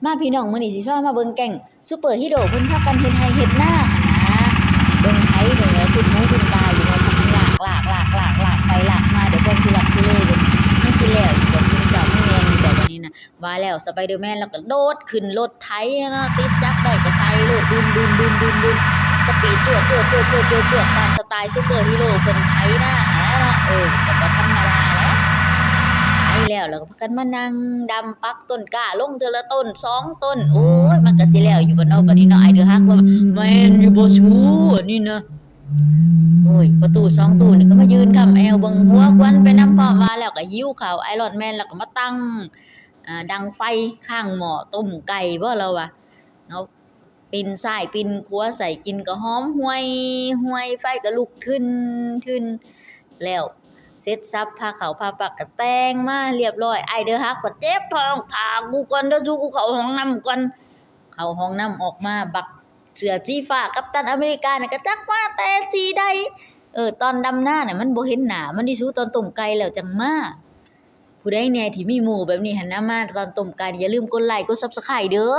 ມາພີ່ນ້ອງ ມື້ນີ້ຊິພາມາເບິ່ງແກ້ງຊຸບເປີຮີໂຣເພິ່ນພາກັນເຮັດໄຮ່ເຮັດນາຫັ້ນນາ. ເບິ່ງໄຖເບິ່ງແລ້ວ ຂຸດຫູຂຸດປາຢູ່ເນາະ ພາກັນລາກ ລາກ ລາກ ລາກ ລາກໄປລາກມາ ໄດ້ບ່ອນທຸລັກທຸເລ. ບັດນີ້ມັນຊິແລ້ວຢູ່ບໍ່ຊຸມເຈົ້າ? ມັນແມ່ນຢູ່ບໍ່ບັດນີ້ນະ? ວ່າແລ້ວ Spider-Man ລາວກໍໂດດຂຶ້ນລົດໄຖເນາະ ຕິດຈັກໄດ້ກໍໃສ່ໂລດ ດຶນໆໆໆ ສະປີດ ຈວດໆໆໆ ຕາມສະໄຕລ໌ຊຸບເປີຮີໂຣເພິ່ນໄຖນາຫັ້ນແຫຼະເນາະ. ເອີ ກໍບໍ່ທຳມະດາແຫຼະ ໄຖແລ້ວ ແລ້ວກໍພາກັນມານັ່ງດຳປັກຕົ້ນກ້າລົງເທື່ອລະຕົ້ນສອງຕົ້ນ. ໂອ້ຍ ມັນກໍຊິແລ້ວຢູ່ບໍ່ເນາະບັດນີ້ເນາະ ອ້າຍເດີຮັກ? ວ່າແມ່ນຢູ່ບໍ່ຊູ ອັນນີ້ນະ? ໂອ້ຍ ພໍ່ຕູ້ສອງຕູ້ນີ້ກໍມາຢືນຄ້ຳແອວເບິ່ງຫົວຂວັນໄປນຳພ້ອມ. ວ່າແລ້ວກໍຫິວເຂົ້າ Iron Man ລາວກໍມາຕັ້ງ ອ່າ ດັງໄຟຂ້າງໝໍ້ຕົ້ມໄກ່ບໍ ລາວວ່າເນາະ ປິ່ນຊ້າຍປິ່ນຂວາໃສ່ ກິ່ນກໍຫອມຫວຍຫວຍ ໄຟກໍລຸກທຶນທຶນ. ແລ້ວເສັດສັບ ພາເຂົ້າພາປາກກໍແຕ່ງມາລຽບຮ້ອຍ. ອ້າຍເດີຮັກ ພາດເຈັບທ້ອງ ຖ້າກູກ່ອນເດີ ຊູ ກູເຂົ້າຫ້ອງນ້ຳກ່ອນ. ເຂົ້າຫ້ອງນ້ຳອອກມາ ບັກເສື້ອສີຟ້າກັບຕັນອາເມລິການະ ກໍຈັກມາແຕ່ຊີ້ໃດ. ເອີ ຕອນດຳນານະ ມັນບໍ່ເຫັນໜ້າມັນເດຊູ ຕອນຕົ້ມໄກ່ແລ້ວຈັ່ງມາ. ຜູ້ໃດແດ່ທີ່ມີໝູ່ແບບນີ້ຫັ້ນນະ ມາຕອນຕົ້ມໄກ່ ຢ່າລືມກົດໄລກົດ Subscribe ເດີ.